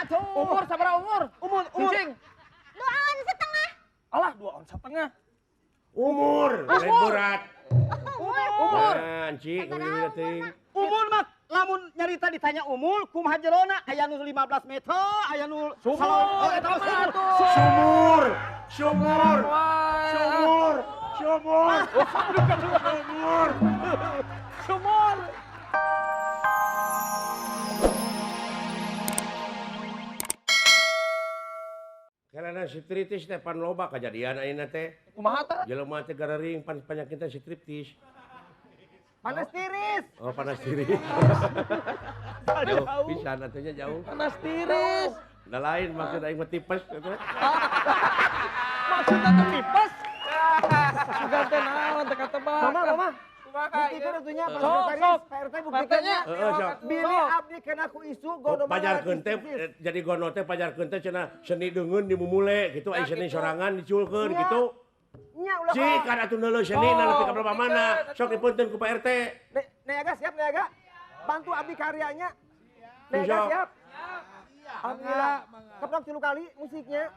atuh. Umur sabaraha umur? Umur umur. Cicing. 2,5 ons. Alah 2,5 ons. Umur, lain berat. Umur. Anci, umur mah lamun nyarita ditanya umur kumaha jerona aya nu 15 meter, aya nu sumur. Oh, eta mah sumur. Sumur. Sumur. Sumur. Sumur. Sumur. Karena striptis teh pan loba kajadian ayeuna teh. Kumaha tah? Jelema teh garering pan penyakit teh striptis. Panas tiris. Oh, panas tiris. Jauh pisan atunya jauh. Panas tiris. Da lain maksud aing mah tipes gitu. Maksudna teh tipes. Sugan teh naon teh katebak. Mama, mama. Buktikan atunya Pak Sekretaris, Pak RT buktikannya. Bilih abdi kena ku isu gono pajarkeun teh jadi gono teh pajarkeun teh cenah seni deungeun dimumule gitu ai seni sorangan diculkeun gitu. Nya ulah. Cik kan atuh neuleuh seni na nepi ka berapa mana. Sok dipunten ku Pak RT. Niaga siap niaga. Bantu abdi karyanya. Niaga siap. Alhamdulillah. Keplok 3 kali musiknya.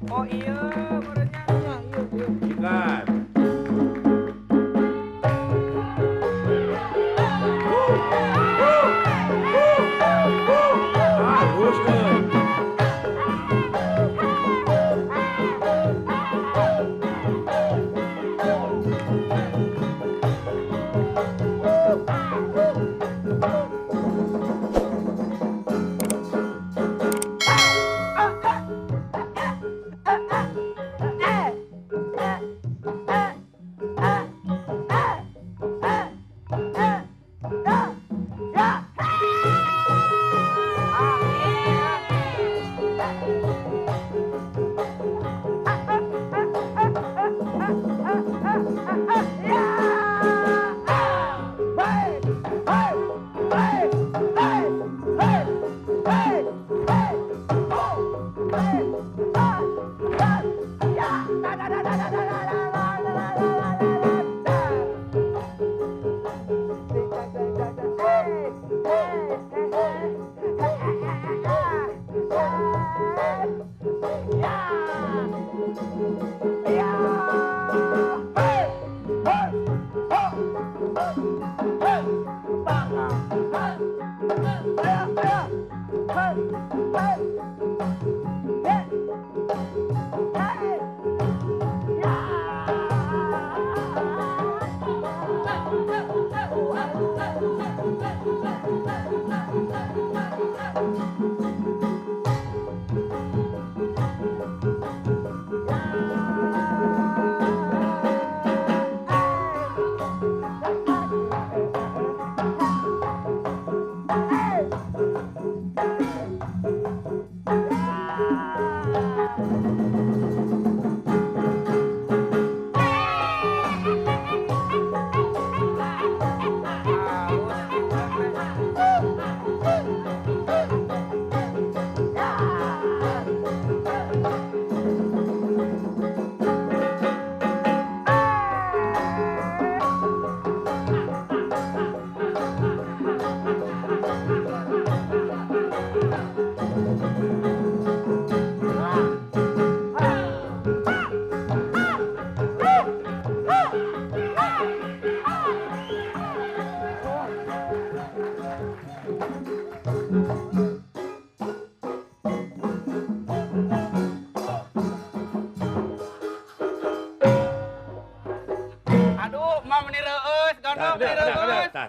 Oh iya, merenya. Iya, iya. Ikan. Bagus, euy.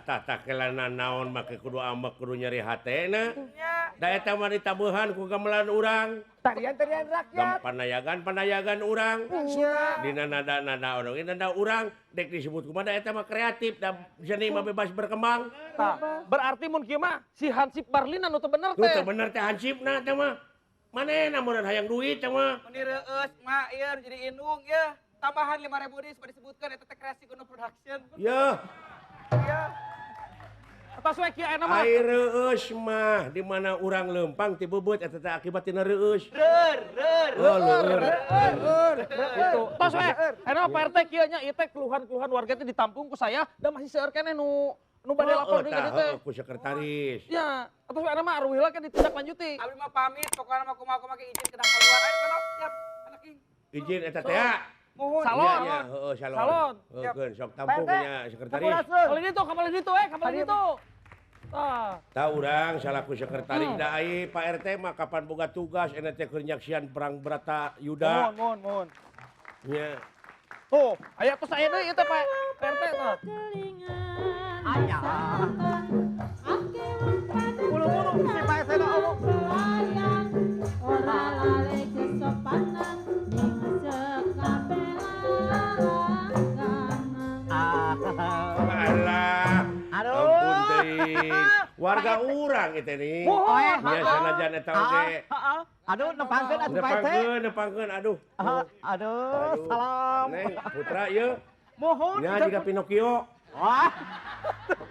Tah kelana naon make kudu ambek kudu nyeri hatena. Da eta mah ditabuhan ku gamelan urang. Tarian-tarian rakyat. Panayagan-panayagan urang. Dina nada-nada urang, nada urang dek disebut kumaha da eta mah kreatif da seni mah bebas berkembang. Tah, berarti mun kieu mah si Hansip Barlina nu teu bener teh. Nu teu bener teh Hansipna teh mah. Manehna mun hayang duit teh mah. Mun reueus mah ieu jadi indung ieu. Tambahan 5.000 deui supaya disebutkan eta teh kreasi Gono Production. Yeuh. Iya. Atas we kieu aya mah. Ai reueus mah di mana urang leumpang ti beubeut eta teh akibat tina reueus. Leur leur leur leur. Gitu. Tos we aya mah Pak RT kieu nya ieu teh keluhan-keluhan warga teh ditampung ku saya da masih seueur keneh nu Nu bade lapor deui ka dieu teh. Ku sekretaris. Ya, atuh we mah aruh heula kan ditindaklanjuti. Abdi mah pamit, pokokna mah kumaha-kumaha ge izin kedah keluar. Ayo kono, siap. Anak ing. Izin eta teh ya. Mohon. Salon. Iya, heeh, salon. Salon. Heukeun sok tampung nya sekretaris. Kapal ditu, kapal ditu eh, kapal ditu. Tah. Tah urang salaku sekretaris da ai Pak RT mah kapan boga tugas eta teh keur nyaksian perang Brata Yuda. Mohon, mohon, mohon. Nya. Tuh, aya tos aya deui ieu teh Pak RT tah. Aya. Bulu-bulu si Pak RT na omong. Ora lali kesopanan ning Alah. Aduh. Ampun teuing. Warga urang eta nih. Nya sanajan eta oge. Aduh, nepangkeun atuh Pak RT. Nepangkeun, nepangkeun aduh. Aduh, salam. Neng, putra ieu. Mohon. Nya jiga Pinocchio. Wah.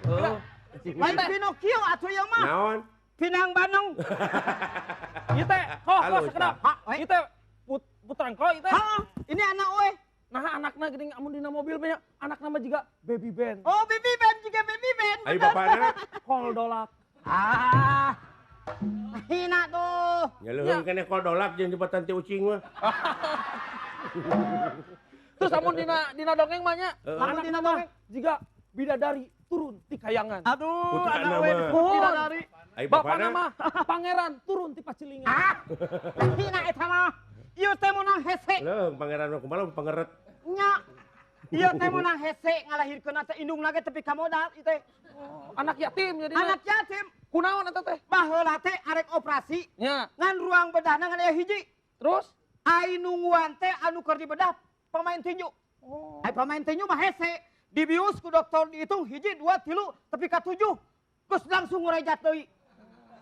Heeh. Lain Pinocchio atuh ieu mah. Naon? Pinang Bandung. Ieu teh, koh, koh sekedap. Ieu teh putra engkau ieu teh. Heeh, ini anak we. Nah, anakna geuning amun dina mobil banyak, anakna mah jiga baby band. Oh, baby band juga baby band. Ayo bapana. Kol dolak. Ah. Hina tuh. Ya leuheung keneh kol dolak jeung jembatan ti ucing mah. Terus amun dina dongeng mah nya, amun dina dongeng jiga bidadari turun ti kayangan. Aduh, anak we bidadari. Ayo bapana mah pangeran turun ti pacilingan. Ah. Hina eta mah. Ieu teh meunang hese. Leuheung pangeran mah kumaha pangeret. Nya. Ieu teh meunang hese ngalahirkeun teh indungna ge tepi ka modal ieu teh. Anak yatim jadi. Anak yatim. Kunaon eta teh? Baheula teh arek operasi. Nya. Ngan ruang bedahna ngan aya hiji. Terus ai nungguan teh anu keur dibedah pemain tinju. Oh. Ai pemain tinju mah hese. Dibius ku dokter dihitung hiji, dua, tilu tepi ka 7. Geus langsung ngurejat deui.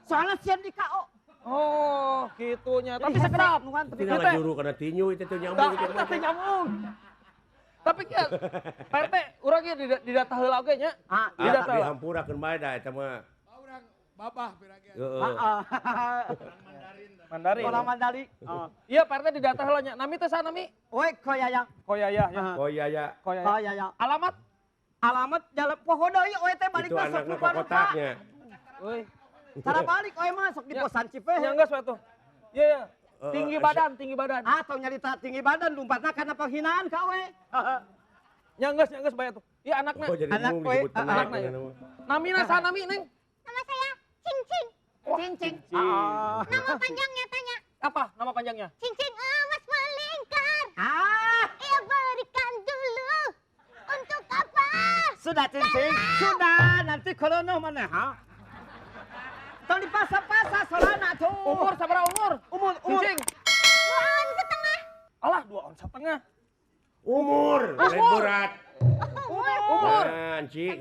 Soalna sieun di KO. Oh, gitunya. Tapi sekedap. Tidak ngajuru karena tinju itu tuh nyambung. Itu teh nyambung. Tapi kieu Pak RT, urang ieu di data heula oge nya. Di data dihampurakeun bae da eta mah. Urang babah piragean. Heeh. Mandarin. Orang Mandari. Iya, Pak RT di data heula nya. Nami teh saha nami? We Koyaya. Koyaya ya. Koyaya. Koyaya. Alamat? Alamat jalan poho deui we teh balik ka sok lupa kotaknya. Euy. Cara balik oe mah sok di posan cipe. Ya geus we tuh. Iya ya. Tinggi badan, tinggi badan. Ah, tong nyarita tinggi badan lompatna kana penghinaan ka we. Ya geus bae tuh. Ieu anakna. Anak we, anakna. Namina saha nami, Neng? Nama saya Cing Cing. Cing Cing. Nama panjangnya tanya. Apa nama panjangnya? Cing Cing emas melingkar. Ah. Iya berikan dulu. Untuk apa? Sudah Cing Cing, sudah. Nanti kolono mana ha? Tong dipasa-pasa solana tuh. Umur sabaraha umur? Umur, umur. Cing. 2,5 ons. Alah, 2,5 ons. Umur, lain berat. Umur. Umur. Anjing,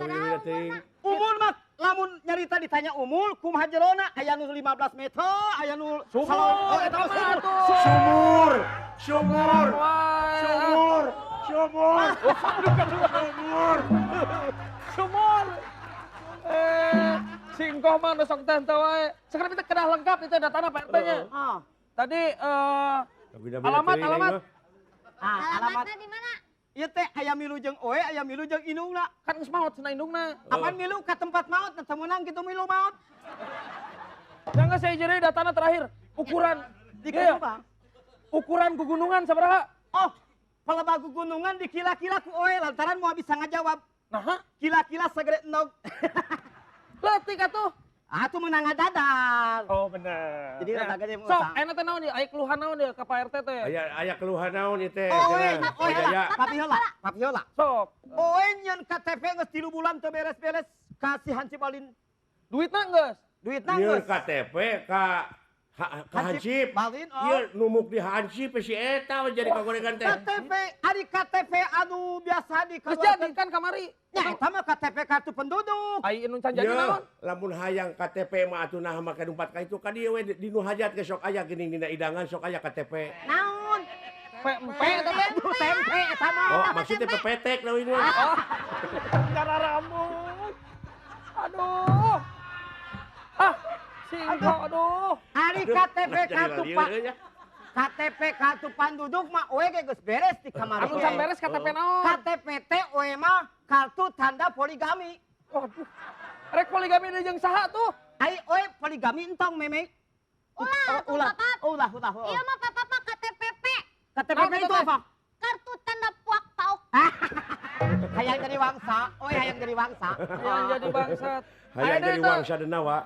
umur mah lamun nyarita ditanya umur, kumaha jerona aya nu 15 meter, aya nu sumur. Oh, eta sumur. Sumur. Sumur. Sumur. Sumur. Sumur. Sumur. Singkoh mah nu sok teh teu wae. Sekarang kita kedah lengkap itu datana Pak RT-nya. Tadi alamat, alamat. Alamatna di mana? Ieu teh aya milu jeung oe, aya milu jeung indungna. Kan geus maot cenah indungna. Apan milu ka tempat maot, teu meunang kitu milu maot. Jangan saya jadi datana terakhir. Ukuran di ya. Ukuran gugunungan sabaraha? Oh, pelebah gugunungan dikila-kila ku oe lantaran moal bisa ngajawab. Naha? Kila-kila sagede endog. Leutik atuh. Atuh meunang ngadadar. Oh bener. Jadi rada gede mah. Sok, enak teh naon ieu? Aya keluhan naon ieu ka Pak RT teh? Aya keluhan naon ieu teh? Oe, oe heula, papi heula, papi heula. Sok. Oe nyeun KTP geus 3 bulan teu beres-beres kasih hansip alin. Duitna geus? Duitna geus. Nyeun KTP ka hansip. Balin oh. Ieu numuk di hansip si eta we jadi kagorengan teh. KTP, ari KTP anu biasa di geus jadi kan kamari. Nya eta mah KTP kartu penduduk. Ai nu can jadi naon? Lamun hayang KTP mah atuh nah make lumpat ka itu ka dieu we di nu hajat ge sok aya geuning dina idangan sok aya KTP. Naon? Pempe eta teh. Tempe eta mah. Oh, maksudnya pepetek naon ini. Oh. Cara rambut. Aduh. Ah, singko aduh. Ari KTP kartu pak. KTP kartu penduduk mah oe ge geus beres di kamar. Anu can beres KTP naon? KTP teh oe mah kartu tanda poligami. Waduh. Rek poligami deui jeung saha tuh? Ai oe poligami entong meme. Ulah, tuh, ulah. Bapak. Ulah, ulah. Iya mah papa mah KTPP. KTPP itu apa? Kartu tanda puak pauk. Hayang jadi wangsa. Oi hayang jadi wangsa. Hayang jadi bangsat. Hayang jadi wangsa denawa.